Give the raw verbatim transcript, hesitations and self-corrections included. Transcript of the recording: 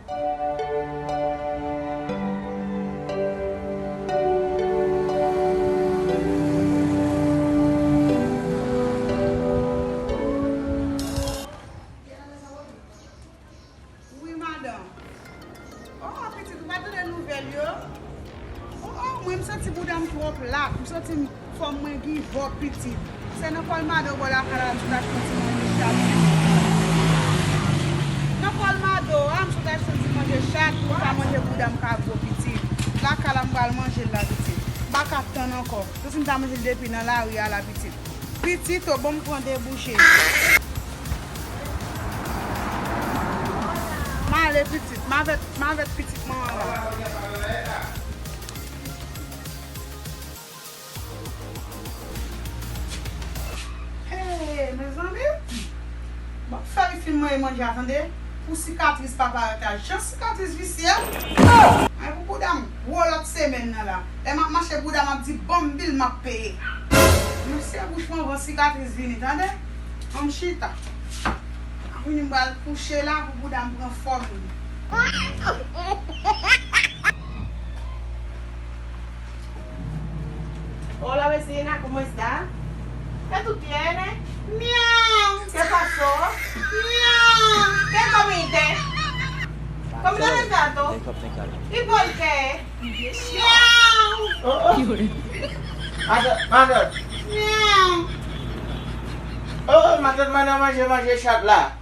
Wi, madanm. Oh, pitit, ou pa tande nouvèl yo? Oh, oh, mwen, m santi bouda m twòp lat. M santi m, fòm mwen give up, pitit. Se nan Colmado bò lakay la, m sot achte yon ti manje chat. Nan Colmado a, m sot achte yon ti manje chat pou m ka manje bouda m ka gwo, pitit. Lakay la, m pral manje l la, pitit. M pa ka tann ankò. Tou si m ta manje l depi nan lari a la, pitit. Pitit, o, bon, m pran debouche. M ale, pitit. M avèk, m avèk pitit manman la. Hey, mezanmi. Bon, fè wi fin mwen manje a, tande. Pou sikatris pa parèt la. Jan sikatris visye. Ay, pou bouda m gwo lòt semèn nan la. Lè m ap mache, bouda m ap di, "Ban m bil, m ap peye." Mesye, bouch mwen anvan sikatris vini, tande. Ann chita. Vini, m pral kouche la pou bouda m pran fòm li. Hola, vecina, ¿cómo está? ¿Qué tú tienes? Miau. ¿Qué pasó? Miau. ¿Qué comiste? ¿Comiste recato? ¿Y por qué? Miau. Oh, oh. Mother, mother. Miau. Oh, mother, mother, manje, manje chat la.